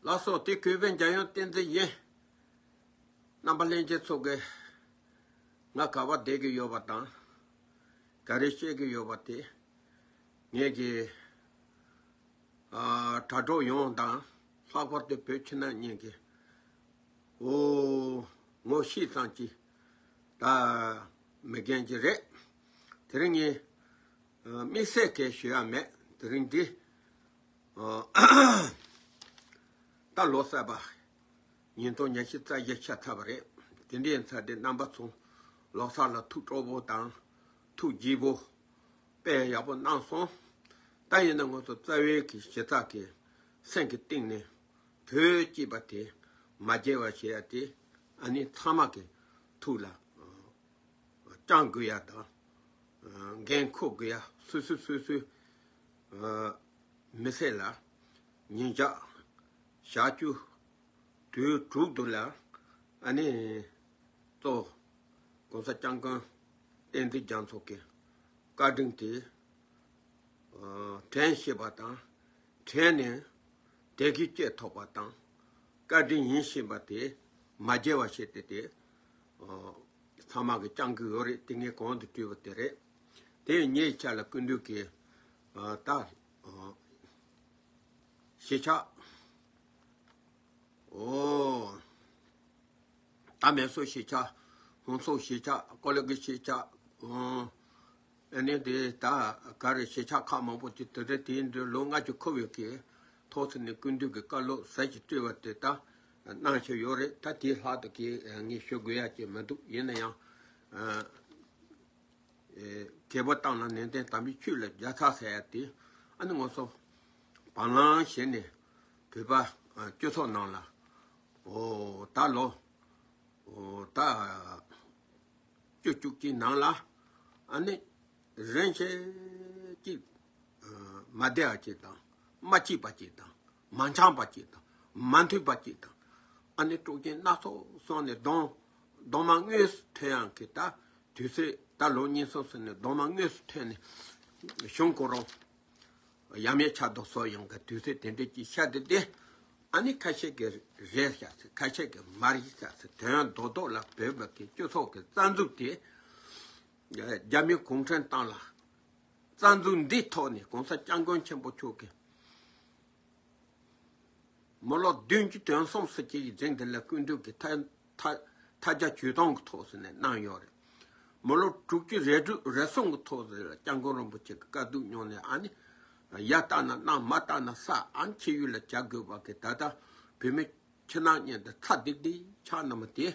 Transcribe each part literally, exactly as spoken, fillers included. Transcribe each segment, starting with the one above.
ལགས་སོ། དེ་གུས་པའི་འཇམ་དབྱངས་བསྟན་འཛིན་ཡིན། རྣམ་པ་ལྷན་རྒྱས་ཚོ་གིས་ང་ག་པར་བསྡད་ཀྱི་ཡོད་པ་དང་། ག་རེ་བཤད་ཀྱི་ཡོད་པ་དེ་ངེད་ཀྱི་ཨ་དྲ་གྲོགས་ཡོངས་དང་། ལྷག་པར་དུ་བོད་ཕྱི་ནང་གཉིས་ཀྱི་འོ་ངོ་ཤེས་ཙམ་གྱིས་ད་མི་རྒན་གྱི་རེད། དེ་རིང་ངས་ཨ་དམིགས་བསལ་གྱི་ཞུ་ཡ་མེད། དེ་རིང་འདི་ཨ་ད་ལོ་གསར་པ་ཉིས་སྟོང་ཉི་ཤུ་རྩ་བཞི་ཤར་ཚར་བ་རེད། དེ་འདྲའི་ཚར་དེ་རྣམ་པ་ཚོ་ལོ་གསར་ལ་ཐུགས་སྤྲོ་པོ་དང་ཐུགས་དགྱེས་པོ་དཔེ་ཡག་པོ་གནང་སོང་། ད་ཡིན་ན་ང་ཚོ་རྩ་བའི་གི་གཞི་རྩ་གི་སེམས་ཀྱི་གཏིང་ནས་བོད་ཅེས་པ་དེ་མ་བརྗེད་པ་བྱེད་ཡ་དེ་ཨ་ནི་ཚང་མ་གི་ཐུགས་ལ་བཅངས་དགོས་ཡ་དང་། འགན་འཁུར་དགོས་ཡ། སོ་སོ་སོ་སོའི་མི་ཚེ་ལ་ཉིན་ཞག་ཞག་བཅུ་དུས་དྲུག་ཏུ་ལ་ཨ་ནི་གཙོ་༸གོང་ས་༸སྐྱབས་མགོན་བསྟན་འཛིན་རྒྱ་མཚོ་གི་བཀའ་དྲིན་དེ་དྲན་ཤེས་པ་དང་། དྲན་ནས་བདེ་སྐྱིད་སྐྱེ་ཐུབ་པ་དང་། བཀའ་དྲིན་ཡིན་ཤེས་པ་དེ་མ་བརྗེད་པ་བྱས་ཏེ་དེ་ཚང་མ་གིས་བཅངས་ཀྱི་ཡོད་རེད། དེ་ངས་གོང་དུ་བྲིས་པ་དེ་རེད། དེ་ཡིན་ངའི་ཆ་ལ་སྐུ་མདུན་གྱི་ད་གཞིས་ཆགས་ཨོ། ད་མེ་སོར་གཞིས་ཆགས། ཧོན་སོར་གཞིས་ཆགས། ཀོ་ལི་གྷལ་གཞིས་ཆགས། ཨོ། ཨ་ནི་དེ་ད་ག་རེ་གཞིས་ཆགས་ཁག་མང་པོ་ཅིག་དེ་རེད། དེའི་འདྲ་ལོ་ལྔ་བཅུ་འཁོར་བའི་གི་ཐོག་ཚུད་ནས་སྐུ་མདུན་གྱི་བཀའ་སློབ་ཟབ་ཅིང་ལྟེ་བ་དེ་ད་གནང་བཞིན་ཡོད་རེད། ད་དེའི་ལྷག་ཏུ་གི་ངས་ཞུ་དགོས་ཡ་ཅིག་མི་འདུག་ཡིན་ན་ཡང་། ཨ། ཨེ། རྒྱལ་པོ་བཏང་ལ་ནན་ཏན་དམ་པའི་ཆོས་ལ་རྒྱལ་ཚ་ཟེར་ཡ་དེ་ཨ་ནི་ང་ཚོ་བང་ལང་བྱས་ནས་བོད་པ་སྤྱི་ཚོགས་ནང་ལ་ཨོ་ད་ལོ་ཨོ་ད་བཅུ་བཅུ་གཅིག་ནང་ལ་ཨ་ནི་རིན་ཆེན་གཅིག་མ་བདེ་བ་ཅིག་དང་། མ་སྐྱིད་པ་ཅིག་དང་། མ་འཆམ་པ་ཅིག་དང་། མ་མཐུན་པ་ཅིག་དང་། ཨ་ནི་དཀྲུག་རྐྱེན་སྣ་ཚོགས་སོང་ནས་གདོང་གདོང་དམར་དངོས་སུ་ཐོན་ཡང་གི་ད་དུས་ཚོད་ད་ལོ་གཉིས་གསུམ་ཙམ་ནས་གདོང་དམར་དངོས་སུ་ཐོན་ནས་གཞུང་ཁོ་རང་ཡ་མེད་ཆགས་འདུག་བཟོ་ཡོང་གི་དུས་ཚོད་དེ་འདྲ་ཅིག་ཤར་དེ་དེ་ཨ་ནི་ཁ་ཤས་ཀྱིས་རེད་ཤག་ཟེར། ཁ་ཤས་ཀྱིས་མ་རེད་ཤག་ཟེར། དོན་རྡོག་རྡོག་ལ་བོད་པ་གི་སྤྱི་ཚོགས་ཀྱི་རྩ་འཛུགས་དེ་རྒྱ་མི་གུང་ཁྲན་ཏང་ལ་རྩ་འཛུགས་འདི་ཐོག་ནས་གོང་ས་སྐྱབས་མགོན་ཆེན་པོ་མཆོག་གིས་མི་ལོ་བདུན་ཅུ་དོན་གསུམ་ཙམ་ཅིག་གི་རིང་དེ་ལ་སྐུ་མདུན་གྱིས་ཐ་ཐ་ཐ་རྒྱ་ཇུས་སྟོང་གི་ཐོག་ཟེར་ནས་གནང་ཡོད་རེད། མི་ལོ་དྲུག་ཅུ་རེ་དྲུག་རེ་གསུམ་གི་ཐོག་ཟེར་ལ་སྐྱབས་མགོན་རིན་པོ་ཆེ་གི་བཀའ་བསྡུ་མྱོང་ནས་ཨ་ནི་ཡར་བཏང་ན་གནང་། མར་བཏང་ན་བསགས། ཨ་ནི་ཕྱི་ཡུལ་ལ་བྱ་དགོས་པ་གི་ད་ལྟ་བོད་མི་ཕྱི་ནང་གཉིས་དུ་ཚ་ཏིག་ཏིག་ཆགས་ན་མ་དེ་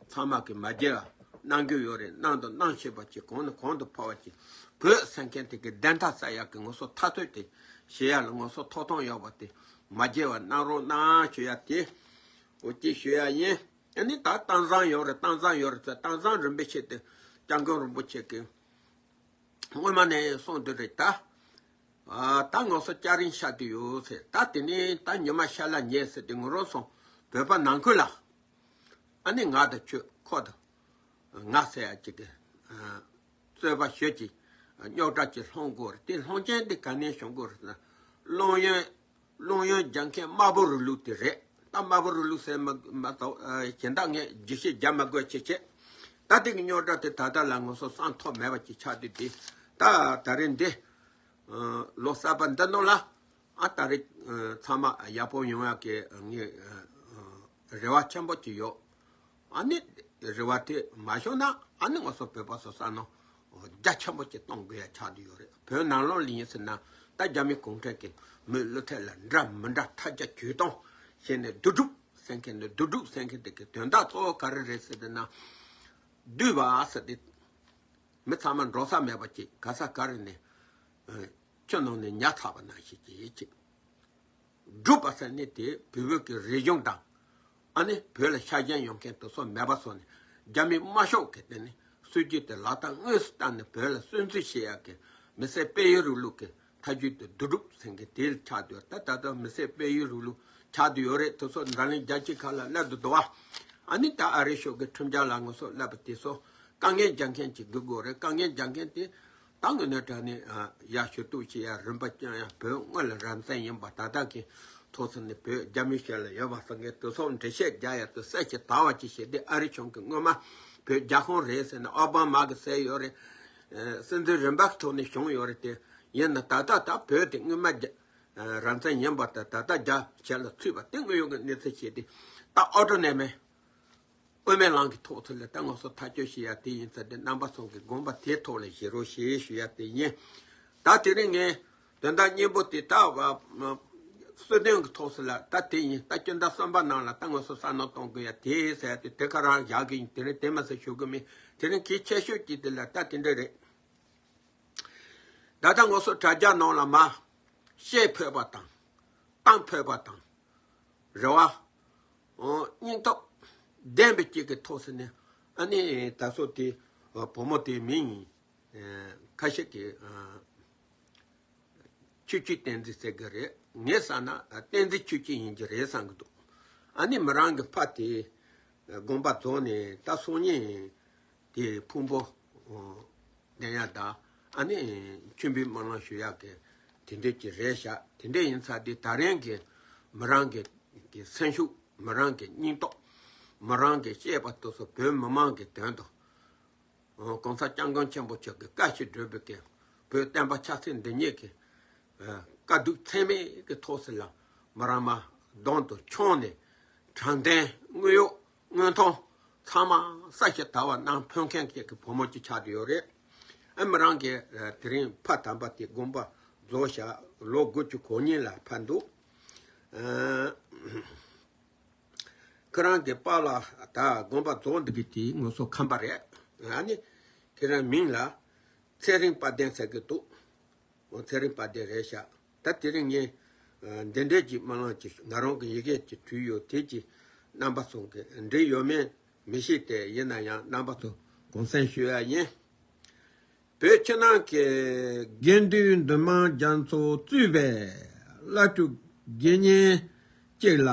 ཚང་མ་གི་མ་བརྗེད་པ་གནང་གི་ཡོད་རེད། གནང་དང་གནང་བཞིན་པ་ཅིག་གོང་ནས་གོང་དུ་འཕེལ་བ་ཅིག་བོད་ཟེར་མཁན་དེ་གི་བདེན་མཐའ་གསལ་ཡག་གི་ང་ཚོ་མཐར་ཐུག་དེ་བྱེད་ཡ་ལ་ང་ཚོ་ཐོབ་ཐང་ཡོད་པ་དེ་མ་བརྗེད་པ་གནང་རོགས་གནང་ཞུ་ཡ་དེ་འོ་ཅིག་ཞུ་ཡ་ཡིན། ཨ་ནི་ད་གཏམ་བཟང་ཡོད་རེད། གཏམ་བཟང་ཡོད་རེད་ཟེར། གཏམ་བཟང་རིན་པོ་ཆེ་དེ་སྐྱབས་མགོན་རིན་པོ་ཆེ་གི་སྔོན་མ་ནས་གསུངས་དེ་རེད་ད། ཨ་ད་ང་ཚོ་སྐྱ་རེངས་ཤར་དུ་ཡོད་ཟེར། ད་དེ་ནས་ད་ཉི་མ་ཤར་ལ་ཉེ་ཟེར་དེ་ང་རང་ཚོ་བོད་པ་ནང་ཁུལ་ལ་ཨ་ནི་ང་དང་ཁྱོད་ཁོ་དང་ང་ཟེར་ཡ་ཅིག་གི་རྩོད་པ་ཞོད་ཅིག་རྙོག་དྲ་ཅིག་སློང་དགོས་རེད། དེ་སློང་རྐྱེན་དེ་ག་ནས་བྱུང་དགོས་རེད་ཟེར་ན། སློང་ཡོན་སློང་ཡོན་རྒྱག་མཁན་དམར་པོ་རིང་ལུགས་དེ་རེད། ད་དམར་པོ་རིང་ལུགས་ཟེར་མ་མ་གཏོགས་ཨ་གཞན་དག་ངས་རྒྱས་བཤད་རྒྱག་མ་དགོས་ཆེ་ཆེ། ད་དེ་གི་རྙོག་དྲ་དེ་ད་ལྟ་ལ་ང་ཚོ་སང་ཐོག་མེད་པ་ཅིག་ཆགས་དུས་དེ་ད་ད་རེས་འདི་ཨ་ལོ་གསར་པ་འདི་ནང་ལ་ཨ་ད་རེས་ཨ་ཚང་མ་ཡག་པོ་ཡོང་ཡག་གི་ངས་ཨ་རེ་བ་ཆེན་པོ་ཅིག་ཡོད། ཨ་ནི་རེ་བ་དེ་མ་བྱུང་ན་ཨ་ནི་ང་ཚོ་བོད་པ་ཚོ་བསམ་ན་རྒྱ་ཆེན་པོ་ཅིག་གཏོང་དགོས་ཡ་ཆགས་བསྡད་ཡོད་རེད། བོད་ནང་ལོགས་ལ་ཡིན་ཟེར་ན་ད་རྒྱ་མི་གུང་ཁྲན་གྱིས་མི་བློ་ཐད་ལ་འདྲ་མི་འདྲ་ཐ་རྒྱ་ཇུས་སྟོང་བྱས་ནས་བསྡུ་སྒྲུབ་ཟེར་མཁན་འདི། བསྡུ་སྒྲུབ་ཟེར་མཁན་འདི་གི་དོན་དག་གཙོ་བོ་ག་རེ་རེད་ཟེར་ན། བསྡུས་པ་ཟེར་ཏེ་མི་ཚང་མ་འགྲོ་ས་མེད་པ་ཅིག་ག་ས་ག་རེ་ནས་ཆུ་ནང་ནས་ཉ་ཚགས་པ་ནང་བཞིན་ཅིག་ཅིག་སྒྲུབ་པ་ཟེར་ནི་དེ་བོད་བོད་ཀྱི་རིག་གཞུང་དང་། ཨ་ནི་བོད་ལ་ཤ་ཞེན་ཡོང་མཁན་དེ་ཚོ་མེད་པ་བཟོ་ནས་རྒྱ་མི་དམར་ཤོག་གིས་དེ་ནི་སྲིད་ཇུས་དེ་ལག་བསྟར་དངོས་སུ་བསྟར་ནས་བོད་ལ་སུན་གཙེར་བྱེད་ཡག་གི་མི་སེར་སྤེལ་ཡུལ་རིང་ལུགས་ཀྱི་ཐ་ཇུས་དེ་བསྡུ་སྒྲུབ་ཟེར་མཁན་དེ་ཆགས་འདུག་ད་ད་ལྟ་མི་སེར་སྤེལ་ཡུལ་རིང་ལུགས་ཆགས་བསྡད་ཡོད་རེད། དེ་ཚོ་འཛམ་གླིང་རྒྱལ་སྤྱི་ཁག་ལ་སླེབས་བསྡད་འདུག་བ། ཨ་ནི་ད་ཨ་རི་གཞུང་གི་ཁྲིམས་འཆར་ལ་ང་ཚོ་སླེབས་པ་དེ་ཚོ་དཀའ་ངལ་རྒྱག་མཁན་གྱི་དགོས་དགོས་རེད། དཀའ་ངལ་རྒྱག་མཁན་དེ་ ད་དངོས་གནས་དྲང་གནས་ཡ་ཞུ་གཏུག་བྱེད་ཡ་རིམ་པ་ཀྱང་ཡ་བོད་དངོས་ལ་རང་བཙན་ཡིན་པ་ད་ལྟ་གི་ཐོག་སོང་ནས་བོད་རྒྱ་མི་ཞེ་ལ་ཡོད་པ་སོང་ངས་དུས་སོགས་འགྲེལ་བཤད་རྒྱག་ཡ་དུ་གསལ་ཞིང་དག་པ་ཅིག་བྱས་ཏེ། ཨ་རི་གཞུང་གི་སྔོན་མ་བོད་རྒྱ་ཁོངས་རེད་ཟེར་ནས་ཨོ་བྷ་མ་གི་ཟེར་ཡོད་རེད། སྲིད་འཛིན་རིམ་པ་གི་ཐོག་ནས་བྱུང་ཡོད་རེད་དེ། ཡིན་ན་ད་ལྟ་ད་བོད་དེ་སྔོན་མ་རྒྱ་རང་བཙན་ཡིན་པ་དང་ད་ལྟ་རྒྱ་ཞེ་ལ་ཚུད་པ་དེ་དངོས་ཡོད་ཀྱི་གནས་ཚུལ་བྱས་ཏེ། ད་ཨོ་ཊོ་ནོ་མི་དབུ་མའི་ལམ་གྱི་ཐོག་ཚུད་ལ་ད་ང་ཚོ་ཐག་གཅོད་བྱེད་ཡ་དེ་ཡིན་ཙང་དེ་རྣམ་པ་ཚོ་གི་དགོངས་པ་དེའི་ཐོག་ལ་བཞེས་རོགས་ཞེས་ཞུ་ཡ་དེ་ཡིན། ད་དེ་རིང་ངས་དོན་དག་སྙིང་པོ་དེ་ད་སྲོལ་རྒྱུན་གྱི་ཐོག་སུ་ལ་ད་དེ་ཡིན། ད་སྤྱི་ཟླ་གསུམ་པ་ནང་ལ་ད་ང་ཚོ་བསམ་བློ་གཏོང་དགོས་ཡ་དེ་ཟེར་ཡ་དེ་དེ་ག་རང་བཞག་གི་ཡིན། དེ་རིང་དེ་མ་ཟད་ཞུ་གི་མིན། དེ་རིང་གལ་ཆེ་ཤོས་ཀྱི་དེ་ལ་ད་དེ་འདྲ་རེད། ད་ལྟ་ང་ཚོ་དྲ་རྒྱ་ནང་ལ་མ་བཤད་ཕོད་པ་དང་བཏང་ཕོད་པ་དང་རེ་བ། སྙིང་སྟོབས་ལྡན་པའི་གཅིག་གི་ཐོག་སུ་ནས་ཨ་ནི་ད་སོ་དེ་བུ་མོ་དེའི་མིང་ཁ་ཤས་ཀྱིས་ཆོས་སྐྱིད་བསྟན་འཛིན་ཟེར་གི་རེད། ངས་བསམ་ན་བསྟན་འཛིན་ཆོས་སྐྱིད་ཡིན་གྱི་རེད་བསམ་གི་འདུག་ཨ་ནི་མི་རང་གི་ཕ་དེ་དགོངས་པ་རྫོགས་ནས་ད་སང་ཉིན་དེ་ཕུང་པོ་ལེན་ཡ་ད་ཨ་ནི་མཆོད་འབུལ་སྨོན་ལམ་ཞུ་ཡ་གི་དེ་འདྲས་ཀྱི་རེད་ཤག་དེ་འདྲས་ཡིན་ཙང་དེ་ད་རིང་གི་མི་རང་གི་གི་སེམས་ཤུགས། མི་རང་གི་སྙིང་སྟོབས། མི་རང་གི་གཅེས་པ་དེ་ཚོ་བོད་མི་མང་གི་དོན་དུ། ཨོ། ༸གོང་ས་༸སྐྱབས་མགོན་ཆེན་པོ་མཆོག་གི་བཀའ་བཞིན་སྒྲུབ་པའི་གི་བོད་བསྟན་པ་ཆབ་སྲིད་འདི་ཉིད་ཀྱི་ཨ་དཀའ་སྡུག་ཚད་མེད་ཀྱི་ཐོག་སུ་ལ་མི་རང་མ་གདོང་དུ་མཆོང་ནས་དྲང་བདེན་དངོས་ཡོད་དངོས་མཐོང་ཚང་མ་གསལ་ཞིང་དག་པ་གནང་ཕོད་མཁན་གྱི་གི་བུ་མོ་གཅིག་ཆགས་བསྡད་ཡོད་རེད། ཨ་མི་རང་གི་ཨ་དེ་རིང་ཕ་དམ་པ་དེ་དགོངས་པ་རྫོགས་ཤག་ལོ་དགུ་བཅུ་གོ་གཉིས་ལ་ཕར་འདུག་ཨ། ཁྱེད་རང་གི་པཱ་ལགས་ད་དགོངས་པ་རྫོགས་འདི་གི་དེ་ང་ཚོ་ཁམས་པ་རེད། ཨ་ནི་ཁྱེད་རང་མིང་ལ་ཚེ་རིང་དཔལ་ལྡན་ཟེར་གི་འདུག་ཨོ། ཚེ་རིང་དཔལ་ལྡན་རེད་ཤག་ད་དེ་རིང་ངས་འདི་འདྲས་ཀྱི་སྨོན་ལམ་ཅིག་ང་རང་གི་ཡི་གེ་ཅིག་བྲིས་ཡོད། དེ་ཅིག་རྣམ་པ་ཚོ་གི་འགྲིག་ཡོད་མེད་མི་ཤེས་ཏེ། ཡིན་ན་ཡང་རྣམ་པ་ཚོ་གུང་སེང་ཞུ་ཡ་ཡིན། བོད་ཕྱི་ནང་གི་དགེ་འདུན་འདུས་མང་རྒྱ་མཚོ་གཙོས་པའི་བླ་སྤྲུལ་དགེ་བསྙེན་བཅས་ལ་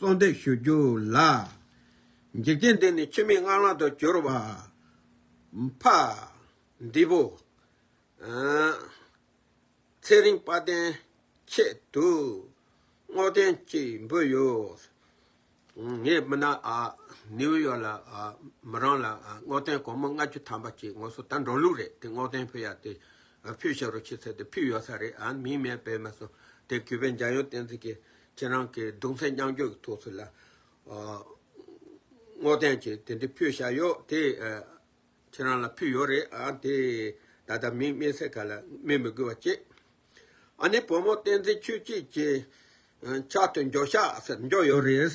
གསོལ་འདེབས་ཞུ་རྒྱུ་ལ། འཇིག་རྟེན་འདི་ནི་ཕྱི་མའི་སྔ་ལམ་དུ་གྱུར་པ་ཕ་འདི་བོ། ཨ། ཚེ་རིང་དཔལ་ལྡན་ཆེད་དུ་བསྔོ་རྟེན་ཅིག་འབུལ་ཡོད། ངས་མིན་ན་ཨ་ནིའུ་ཡོག་ལ་ཨ་མི་རང་ལ་ཨ་བསྔོ་རྟེན་སྒོར་མོ་ལྔ་བཅུ་ཐམ་པ་ཅིག་ང་ཚོ་ད་འགྲོ་ལུགས་རེད་དེ། བསྔོ་རྟེན་ཕུལ་ཡ་དེ་ཨ་ཕུལ་བཞག་རོགས་བྱེད་ཟེར་དེ་ཕུལ་ཡོད་ས་རེད། ཨ་མིང་མེད་པས་མ་སོང་དེ་གུས་པས་འཇམ་དབྱངས་བསྟན་འཛིན་གྱིས་ཁྱེད་རང་གི་གདུང་སེམས་མཉམ་སྐྱེད་ཀྱི་ཐོག་སུ་ལ་ཨ་བསྔོ་རྟེན་ཅིག་དེ་འདྲ་ཕུལ་བཞག་ཡོད་དེ། ཨ། ཁྱེད་རང་ལ་ཕུལ་ཡོད་རེད། ཨ་དེ་ད་ལྟ་མིང་མེད་ས་ག་ལ་སྨོས་མི་དགོས་པ་བྱེད། ཨ་ནི་བུ་མོ་བསྟན་འཛིན་ཆོས་སྐྱིད་ཀྱི་ཕྱག་ཏུ་འབྱོར་ཤག་ཟེར་འབྱོར་ཡོད་རེད།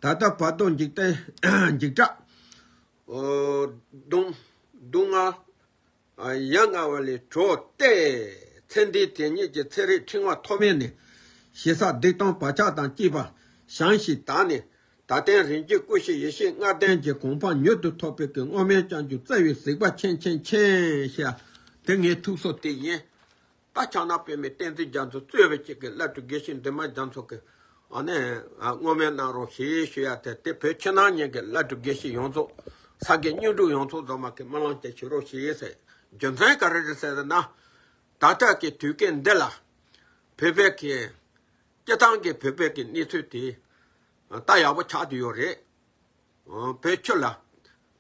ད་ལྟ་བར་དུ་འཇིག་རྟེན་འཇིགས་སྐྲག་ཨོ་གདུང་གདུང་ལྔ་ཡ་ང་བ་ལས་གྲོལ་ཏེ། ཚེ་འདིའི་དེ་ཉིད་ཀྱི་ཚེ་རིག་ཕྲེང་བ་ཐོགས་མེད་ནས་ཞེ་ས་སྡིག་ལྟུང་བག་ཆགས་དང་བཅས་པ་བྱང་ཞིང་དག་ནས། ད་ལྟའི་རིན་ཆེན་སྐུ་བཞི་ཡེ་ཤེས་ལྔ་ལྡན་གྱི་གོ་འཕང་མྱུར་དུ་ཐོབ་པའི་གི་བསྔོ་སྨོན་བསྐྱང་རྒྱུ་རྩ་བའི་གཟིགས་པ་ཆེན་ཆེན་ཆེན་ཞེས་དེ་ངའི་ཐུགས་གསོ་དེ་ཡིན། ད་ཕྱག་ན་པདྨོའི་བསྟན་འཛིན་རྒྱ་མཚོ་གཙོས་པའི་གཅིག་གི་བླ་སྤྲུལ་དགེ་བཤེས་འདུས་མང་རྒྱ་མཚོ་གི་ཨ་ནི་བསྔོ་སྨོན་གནང་རོགས་ཞེས་ཞུ་ཡ་དེ། དེ་བོད་ཕྱི་ནང་གཉིས་ཀྱི་བླ་སྤྲུལ་དགེ་བཤེས་ཡོངས་རྫོགས། ས་དགེ་བསྙེན་སྒྲུབ་ཡོངས་རྫོགས་ཚང་མ་གི་སྨོན་ལམ་དེ་ཞུ་རོགས་ཞེས་ཟེར། རྒྱུ་མཚན་ག་རེ་རེད་ཟེར་ན། ད་ལྟ་གི་དུས་སྐབས་འདི་ལ་བོད་པའི་གི་སྤྱི་བཏང་གི་བོད་པའི་གི་གནས་ཚུལ་དེ་ད་ཡག་པོ་ཆགས་བསྡད་ཡོད་རེད། བོད་ཕྱི་ལ་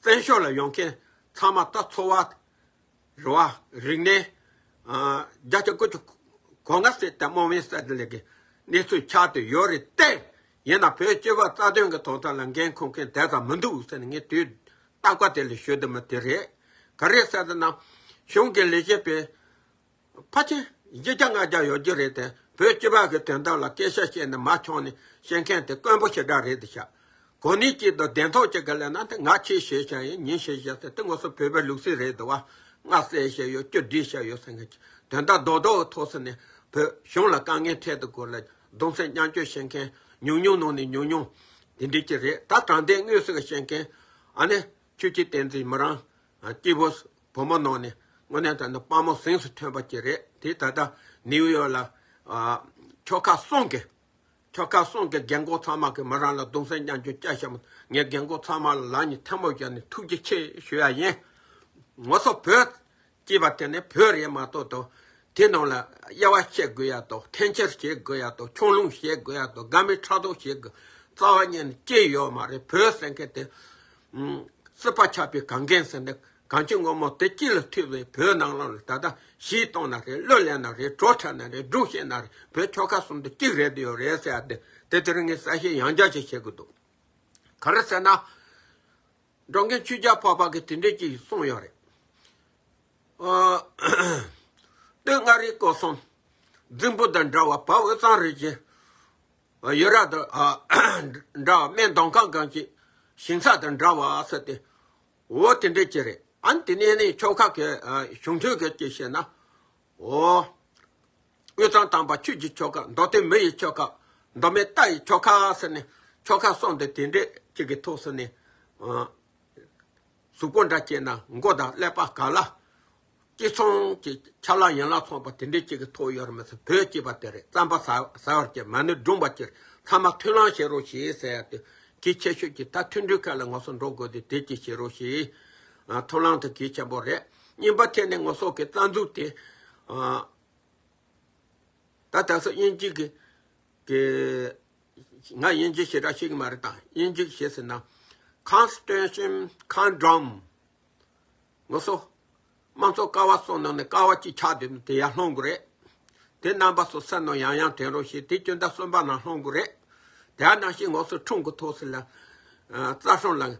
བཙན་བྱོལ་ལ་ཡོང་མཁན་ཚང་མ་ད་འཚོ་བ་རེད་བ། རིག་གནས་ཨ་བརྒྱ་ཆ་དགུ་བཅུ་གོ་ལྔ་ཟེར་ཏེ་དམག་མི་ཟེར་དེ་ལས་ཀྱི་གནས་ཚུལ་ཆགས་བསྡད་ཡོད་རེད་དེ། ཡིན་ན་བོད་སྤྱི་པའི་རྩ་དོན་གྱི་ཐོག་ཐད་ལ་འགན་འཁུར་མཁན་དེ་ཙམ་མི་འདུག་ཟེར་ནས་ངས་དུས་རྟག་པ་དེ་ལ་ཞུ་འདོད་མི་དེ་རེད། ག་རེ་ཟེར་ན་གཞུང་གི་ལས་བྱེད་པས་ཕལ་ཆེར་བཞི་བརྒྱ་ལྔ་བརྒྱ་ཡོད་རྒྱུ་རེད་དེ། བོད་སྤྱི་པ་གི་དོན་དག་ལ་སྐད་ཆ་བཤད་ནས་མ་འཁྱོངས་ནས་བཤད་མཁན་དེ་དཀོན་པོ་ཞེ་དྲག་རེད་དེ་ཤག་གོ་གནས་གཅིག་དང་གདན་ཐོབ་གཅིག་ག་ལས་ན་དེ་ང་ཆེ་ཞེས་བྱ་ཡིན་ཉིན་ཞེས་བྱ་ཟེར་དེ་ང་ཚོ་བོད་པའི་ལུགས་སྲོལ་རེད་འདུག་བ། སྔ་ཟས་བཤད་ཡོད་རྒྱུ་བསྒྲིགས་བྱ་ཡོད་ཟེར་མཁན་དོན་དག་རྡོག་རྡོག་གི་ཐོག་སོང་ནས་བོད་གཞུང་ལ་དཀའ་ངལ་འཕྲད་དུ་གོ་ལ་གདུང་སེམས་མཉམ་སྐྱེད་བྱེད་མཁན་ཉུང་ཉུང་ནང་ནས་ཉུང་ཉུང་དེ་འདྲ་ཅིག་རེད། ད་དྲང་བདེན་དངོས་སུ་བྱེད་མཁན་ཨ་ནི་ཆོས་སྐྱིད་བསྟན་འཛིན་མི་རང་སྐྱེས་བུ་བུ་མོ་ནང་ནས་དངོས་གནས་དྲང་གནས་དཔའ་མོ་གཟེངས་སུ་ཐོན་པ་ཅིག་རེད། དེ་ད་ལྟ་ནིའུ་ཡོག་ལ་ཨ་ཆོལ་ཁ་གསུམ་གྱི་ཆོལ་ཁ་གསུམ་གྱི་རྒན་གོག་ཚང་མ་གིས་མི་རང་ལ་གདུང་སེམས་མཉམ་སྐྱེད་བསྐྱངས་ཤག་ངས་རྒན་གོག་ཚང་མ་ལ་ལག་གཉིས་ཐལ་མོ་སྦྱར་ནས་ཐུགས་རྗེ་ཆེ་ཞུ་ཡ་ཡིན། ང་ཚོ་བོད་ ཅེས་པ་དེ་ནི་བོད་རེད་མ་གཏོགས་དོ། དེ་ནང་ལ་དབྱེ་བ་ཕྱེ་དགོས་ཡ་དོ། འཐེན་འཁྱེར་བྱེད་དགོས་ཡ་དོ། ཁྱོང་ལུང་བྱེད་དགོས་ཡ་དོ། དགའ་མི་ཕྲག་དོག་བྱེད་དགོས། རྩ་བ་ཉིད་ནས་ཅི་ཡོད་མ་རེད། བོད་ཟེར་མཁན་དེ། ཨུམ། སྲིད་པ་ཆགས་པའི་གངས་རྒན་ཟེར་ནས་གངས་ཅན་སྔོན་མོ་དེ་དཀྱིལ་ལ་ཐུག་པའི་བོད་ནང་ལོགས་ལ་ད་ལྟ་གཞས་གཏོང་ན་རེད། གླུ་ལེན་ན་རེད། བྲོ་འཁྲབ་ན་རེད། སྒྲུང་བཤད་ན་རེད། བོད་ཆོལ་ཁ་གསུམ་དུ་གཅིག་རེད་དུ་ཡོད་རེད་ཟེར་ཡ་དེ་དེ་དེ་རིང་ངས་གསལ་བཤད་ཡང་བསྐྱར་ཅིག་བྱེད་དགོས་འདུག་ག་རེ་ཟེར་ན། འགྲོ་མགོན་ཆོས་རྒྱལ་འཕགས་པ་གིས་དེ་འདྲས་ཅིག་གསུངས་ཡོད་རེད། ཨ། སྟོད་མངའ་རིས་སྐོར་གསུམ། རྫིང་བུ་དང་འདྲ་བ་བར་དབུས་གཙང་རུ་བཞི། ཡུལ་ར་དང་འདྲ་བ་སྨད་མདོ་ཁམས་གངས་ཅན། ཞིང་ས་དང་འདྲ་བ་ཟེར་ཏེ། འོ་དེ་འདྲས་ཅིག་རེད། ཨ་ནི་དེ་ནས་ནི་ཆོལ་ཁ་གི་གཞུང་དོན་གི་ཅིག་བཤད་ན། འོ། དབུས་གཙང་དམ་པ་ཆོས་ཀྱི་ཆོལ་ཁ། མདོ་སྟོད་མི་ཡི་ཆོལ་ཁ། མདོ་སྨད་རྟ་ཡི་ཆོལ་ཁ་ཟེར་ནས་ཆོལ་ཁ་གསུམ་དེ་དེ་འདྲས་ཅིག་གི་ཐོག་སུ་ནས། ཨ། གཟུགས་པོ་འདྲ་བྱས་ན་མགོ་དང་ཀླད་པ་ག་ལ། གཅིག་མཚུངས་ཀྱི་ཆ་ལག་ཡན་ལག་ཚང་པ་དེ་འདྲས་ཅིག་གི་ཐོག་ཡོད་རེད་མ་ཟད། བོད་ཅེས་པ་དེ་རེད། རྩམ་པ་ཟ་ཟ་བར་གྱིས། མ་ཎི་སྒྲུང་བར་གྱིས། ཚང་མ་མཐུན་ལམ་བྱེད་རོགས་ཞེས་ཟེར་ཡ་དེ་གལ་ཆེ་ཤོས་ཀྱི། ད་མཐུན་སྒྲིལ་ཁ་ལ་ང་ཚོ་འགྲོ་དགོས་དུས་དེ་ཅིག་བྱེད་རོགས་ཞེས། ཨ། མཐུན་ལམ་དེ་གལ་ཆེན་པོ་རེད། གཉིས་པ་དེ་ནི་ང་ཚོ་གི་རྩ་འཛུགས་དེ། ཨ། ད་ད་སོ་དབྱིན་ཇི་གི་གི། ང་དབྱིན་ཇི་ཞེ་དྲག་ཤེས་ཀྱི་མ་རེད། ད་དབྱིན་ཇི་ཞེས་ཟེར་ན། Constitution Conundrum། ང་ཚོ་དམངས་གཙོ་ཀ་བ་གསུམ་ནང་ནས་ཀ་བ་གཅིག་ཆགས་བསྡད་ནས་དེ་ཡར་ལྷུང་གི་རེད། དེ་རྣམ་པ་ཚོ་སེམས་ནང་ཡང་ཡང་དྲན་རོགས་ཞེས། དེ་སྤྱི་ཟླ་གསུམ་པ་ནང་ལྷུང་གི་རེད། དེ་ནང་བཞིན་ང་ཚོ་ཁྲིམས་ཀྱི་ཐོག་སུ་ལ། ཨ། རྩ་ཁྲིམས་ལ། ཨ།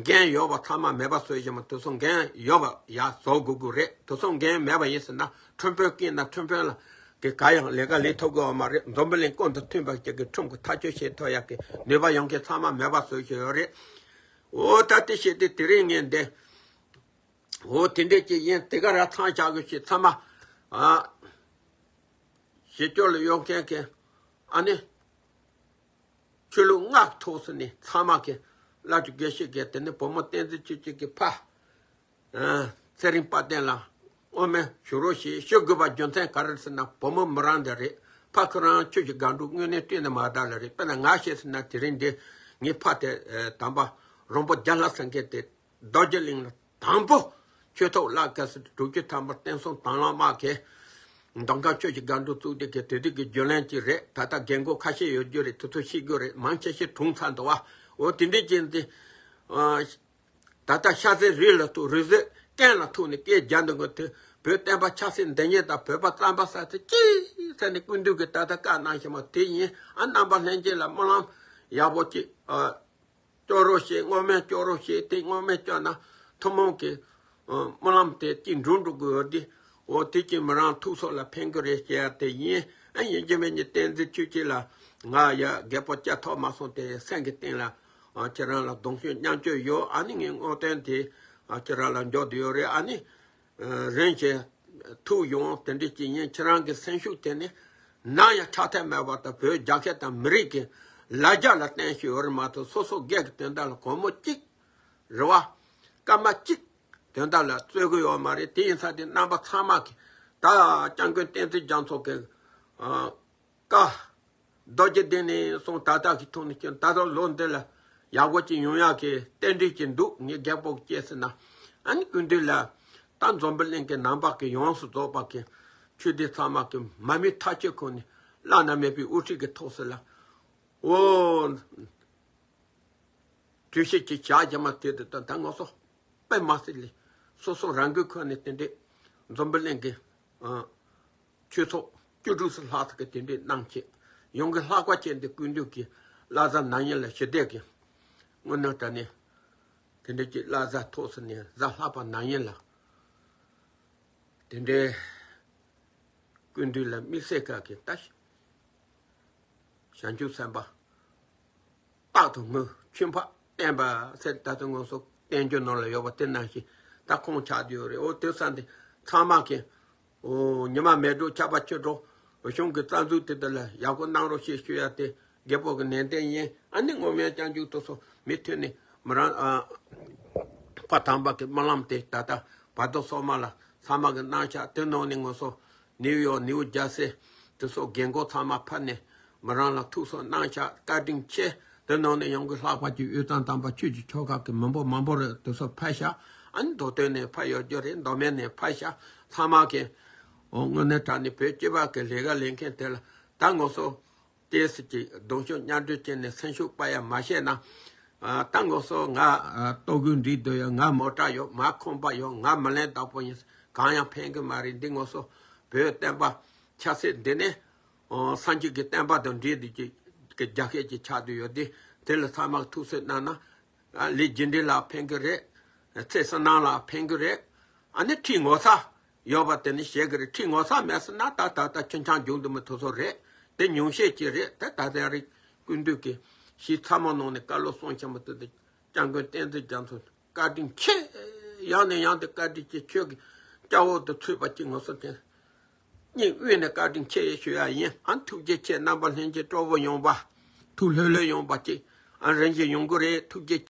འགན་ཡོད་པ་ཚང་མ་མེད་པ་བཟོ་བཞིན་པ་དེ་ཚོ་འགན་ཡོད་པ་ཡར་བཟོ་དགོས་ཀྱི་རེད། དེ་ཚོ་འགན་མེད་པ་ཡིན་ཟེར་ན་ཁྲིམས་དཔོན་བསྐོས་ན་ཁྲིམས་དཔོན་ལ་གི་ག་ཡང་ལས་ཀ་ལས་ཐུབ་ཀྱི་ཡོད་མ་རེད། འཛམ་བུ་གླིང་ཀུན་ཏུ་མཐུན་པ་ཅིག་གི་ཁྲིམས་ཀྱི་ཐག་གཅོད་བྱེད་ཐུབ་ཡག་གི་ནུས་པ་ཡོང་མཁན་ཚང་མ་མེད་པ་བཟོ་བཞིན་ཡོད་རེད། འོ་ད་དེ་བྱས་ཏེ་དེ་རིང་ངས་འདི། འོ་དེ་འདྲས་ཅིག་ཡིན། དེ་ག་ར་ཚང་བཞག་དགོས་ཞེས་ཚང་མ། ཨ། བྱེད་སྐྱོར་ལ་ཡོང་མཁན་གྱི། ཨ་ནི། ཆོས་ལུགས་སྔགས་ཐོག་སུ་ནས་ཚང་མ་གི་བླ་སྤྲུལ་དགེ་བཤེས་བརྒྱད། དེ་ནས་བུ་མོ་བསྟན་འཛིན་ཆོས་སྐྱིད་ཀྱི་ཕ། ཨ། ཚེ་རིང་དཔལ་ལྡན་ལ་བསྔོ་སྨོན་ཞུ་རོགས་ཞེས་ཞུ་དགོས་པ་རྒྱུ་མཚན་ག་རེ་རེད་ཟེར་ན། བུ་མོ་མོ་རང་འདི་རེད། ཕ་ཁོ་རང་ཆོས་ཀྱི་སྒང་དྲུག་དངོས་གནས་སྤྲད་ནས་མ་ད་ལ་རེད། དཔེར་ན་ང་བཤད་ཟེར་ན་དེ་རིང་འདི་ངའི་ཕ་དེ། ཨ། དམ་པ་རོང་པོ་རྒྱ་ལྷ་ཟེར་མཁན་དེ། རྡོ་རྗེ་གླིང་ལ་དང་པོ་ཆོས་ཐོག་བརླག་སྐབས་སུ་དྲུག་ཅུ་ཐམ་པ་བསྟན་སྲུང་དྭང་བླངས་དམག་གིས་མདོ་ཁམས་ཆོས་ཀྱི་སྒང་དྲུག་བཙུགས་དེ་གི་དེ་དུས་ཀྱི་བརྒྱུད་ལམ་ཅིག་རེད། ད་ལྟ་རྒན་རྒོན་ཁ་ཤས་ཡོད་རྒྱུ་རེད། དེ་ཚོ་ཤེས་རྒྱུ་རེད། མང་ཆེ་ཤོས་གྲོངས་ཚར་འདུག་བ། འོ་དེ་འདྲའི་ཅན་དེ། ཨ། ད་ལྟ་ཤ་ཟའི་རི་ལ་ཐུག་རི་ཟའི་སྐེད་ལ་ཐུག་ནས་སྐད་རྒྱག་འདུག་གི། དེ་བོད་བསྟན་པ་ཆབ་སྲིད་འདི་ཉིད་དང་བོད་པ་རྩམ་པ་ཟ་ཚེ་ཅི་ཟེར་ནས་སྐུ་མདུན་གྱི་ད་ལྟ་བཀའ་གནང་བཞིན་པ་དེ་ཡིན། ཨ། རྣམ་པ་ལྷན་རྒྱས་ལ་སྨོན་ལམ་ཡག་པོ་ཅིག་ཨ། སྐྱོར་རོགས་བྱེད། བསྔོ་སྨོན་སྐྱོར་རོགས་བྱེད། དེ་བསྔོ་སྨོན་སྐྱོར་ན་ཐུན་མོང་གི། ཨ། སྨོན་ལམ་དེ་གཅིག་འགྲུབ་འགྲོ་དགོས་ཡོད་དེ། འོ་དེ་གཅིག་མི་རང་ཐུགས་སྲོག་ལ་ཕན་གི་རེད་ཅེས་དེ་ཡིན། ཨ། ཡིན་གཅིག་མིན་གཅིག་བསྟན་འཛིན་ཆོས་སྐྱིད་ལ་ང་ཡ་རྒད་པོ་སྐྱེ་ཐོག་མ་སོང་སྟེ་སེམས་ཀྱི་གཏིང་ལ། ཨ། ཁྱེད་རང་ལ་གདུང་ཤུགས་མཉམ་སྐྱོད་ཡོད། ཨ་ནི་ངའི་བསྔོ་རྟེན་དེ། ཨ། ཁྱེད་རང་ལ་འཇོག་བསྡད་ཡོད་རེད། ཨ་ནི། རིན་ཆེན་ཐུགས་ཡོང་དེ་འདྲ་ཅིག་ཡིན། ཁྱེད་རང་གི་སེམས་ཤུགས་དེ་ནི་ནམ་ཡང་ཆག་ཐབས་མེད་པ་དང་། བོད་རྒྱལ་ཁབ་དང་མི་རིགས་ཀྱི་ལ་རྒྱ་ལ་བརྟེན་བཞིན་ཡོད་རེད་མ་གཏོགས། སོ་སོ་སྒེར་གྱི་དོན་དག་ལ་སྒོར་མོ་གཅིག་རེད་བ། སྐར་མ་གཅིག་དོན་དག་ལ་རྩོད་གི་ཡོད་མ་རེད། དེ་ཡིན་ཙང་དེ་རྣམ་པ་ཚང་མ་གི་ད་སྐྱབས་མགོན་བསྟན་འཛིན་རྒྱ་མཚོ་གི། ཨ། བཀའ། རྡོ་རྗེ་གདན་ནས་བཟུང་ད་ལྟ་གི་ཐོག་ནས་ཀྱང་ད་ལྟ་ལོ་འདི་ལ་ཡག་པོ་ཅིག་ཡོང་ཡག་གི་རྟེན་འབྲེལ་ཅིག་འདུག་ངས་རྒད་པོ་སྐྱེས་ཟིན་ན། ཨ་ནི་སྐུ་མདུན་ལ་ད་འཛམ་བུ་གླིང་གི་ནང་པ་གི་ཡོངས་སུ་རྫོགས་པ་གི་ཆོས་སྡེ་ཚང་མ་གི་མ་མི་ཐག་ཆོད་ཁོ་ནས་བླ་ན་མེད་པའི་དབུ་ཁྲིད་ཀྱི་ཐོག་སུ་ལ། འོ། གྲོས་གཞི་ཅིག་བཞག་རྒྱུ་མ་དེ་དེ་ད་ད་ང་ཚོ་དཔེ་མ་སྲིད་ལས་སོ་སོ་རང་འགུལ་ཁོ་ནས་དེ་འདྲས་འཛམ་བུ་གླིང་གི། ཨ། ཆོས་ཚོགས་བཅུ་དྲུག་སུ་ལྷག་ཙམ་གྱིས་དེ་འདྲའི་གནང་བྱས། ཡོངས་ཀྱི་ལྷག་པ་བྱས་འདི་སྐུ་མདུན་གྱི་བླ་གཟའ་ན་ནིང་ལ་ཞི་བདེ་གི་དངོས་གནས་དྲང་གནས་དེ་འདྲའི་གི་བླ་གཟའ་ཐོག་སུ་ནས་གཟའ་ལྷག་པ་ན་ནིང་ལ་དེ་འདྲའི་སྐུ་མདུན་ལ་དམིགས་བསལ་ཁག་གི་ལྟ་ཞིག་བྱང་ཆུབ་སེམས་དཔའ། རྟག་ཏུ་ངུ་ཆོས་འཕགས་བསྟན་པ་ཟེར་ད་ལྟ་ང་ཚོ་བསྟན་འགྱུར་ནང་ལ་ཡོད་པ་དེ་ནང་བཞིན་ད་ཁོང་ཆགས་བསྡད་ཡོད་རེད། འོ་དེ་ས་འདི་ཚང་མ་གི། འོ་ཉི་མ་མེ་སྒྲོན་ཆར་པ་ཆུ་སྒྲོན་གཞུང་གི་རྩ་འཛུགས་དེ་དག་ལ་ཡག་པོ་གནང་རོགས་ཞེས་ཞུ་ཡ་དེ་རྒད་པོ་གི་ནན་ཏན་ཡིན། ཨ་ནི་ངོ་མའི་སྐྱབས་འཇུག་དེ་ཚོ་མུ་མཐུད་ནས་མི་རང་ཨ་ཕ་དམ་པ་གི་སྨོན་ལམ་དེ་ད་ལྟ་བར་དོ་སོག་མ་ལ་ཚང་མ་གི་གནང་ཤག་དེ་ནང་ནས་ང་ཚོ་ནིའུ་ཡོག་ནིའུ་ཇར་སི་དེ་ཚོ་རྒན་རྒོན་ཚང་མ་ཕར་ནས་མི་རང་ལ་ཐུགས་གསོ་གནང་ཤག་བཀའ་དྲིན་ཆེ། དེ་ནང་ནས་ཡོངས་ཀྱི་ལྷག་པ་ཀྱི་དབུས་གཙང་དམ་པ་ཆོས་ཀྱི་ཆོལ་ཁ་གི་མི་འབོར་མང་པོ་རེ་དེ་ཚོ་ཕར་ཤག་ཨ་ནི་མདོ་སྟོད་ནས་ཕར་ཡོད་རྒྱུ་རེད། མདོ་སྨད་ནས་ཕར་ཤར། ཚང་མ་གི་འོ་དངོས་གནས་དྲང་གནས་བོད་སྤྱི་བ་གི་ལས་ཀ་ལས་མཁན་དེ་ལ་ད་ང་ཚོ་ཏོག་ཙམ་ཅིག་གདུང་ཤུགས་མཉམ་སྒྲིལ་བྱས་ནས་སེམས་ཤུགས་སྤར་ཡ་མ་བཤད་ན། ཨ་ད་ང་ཚོ་ང་ཨ་ལྟོ་གོས་འགྲིག་འདུག་ཡོད། ང་མོ་ཊ་ཡོད། ང་ཁང་པ་ཡོད། ང་མི་ལན་བདག་པོ་ཡིན། གང་ཡང་ཕན་གི་མ་རེད། འདི་ང་ཚོ་བོད་བསྟན་པ་ཆབ་སྲིད་འདི་ནས་ཨོ་སངས་རྒྱས་ཀྱི་བསྟན་པ་དང་འབྲེལ་འདུག་གི་གི་རྒྱ་སྐད་ཅིག་ཆགས་བསྡད་ཡོད། དེ་དེ་ལ་ཚང་མ་ཐུགས་གསོ་གནང་ན། ཨ་ལས་རྒྱུ་འབྲས་ལ་ཕན་གི་རེད། ཚེ་བསོད་ནམས་ལ་ཕན་གི་རེད། ཨ་ནི་ཁྲིད་ངོ་ཚ་ཡོད་པ་དེ་ནི་བྱེད་གི་རེད། ཁྲིད་ངོ་ཚ་མེད་སོང་ན་ད་ད་ད་ཁྱོད་ཆང་རྒྱུག་འདི་མི་ཐུབ་ཚོད་རེད། དེ་ཉུང་ཤས་ཅིག་རེད། ད་ད་ད་རེད། སྐུ་མདུན་གྱིས་ཞིབ་ཚགས་མོ་གནང་ནས་བཀའ་སློབ་གསུང་ཆེན་པོ་དེ་དེ་སྐྱབས་མགོན་བསྟན་འཛིན་རྒྱ་མཚོ་བཀའ་དྲིན་ཆེ། ཡང་ནས་ཡང་དུ་བཀའ་དྲིན་ཆེ། ཁྱོད་ཀྱི་སྐྱབས་འོག་ཏུ་ཚུད་པ་ཅིག་ངོ་སོ་དེ། སྙིང་དབུས་ནས་བཀའ་དྲིན་ཆེ་ཞུ་ཡ་ཡིན། ཨ་ཐུགས་རྗེ་ཆེ། རྣམ་པ་ལྷན་རྒྱས་སྤྲོ་པོ་ཡོང་བ། ཐུགས་ལྷོད་ལྷོད་ཡོང་བ་ཅིག་ཨ་རིམ་བཞིན་ཡོང་གི་རེད། ཐུགས་རྗེ་ཆེ།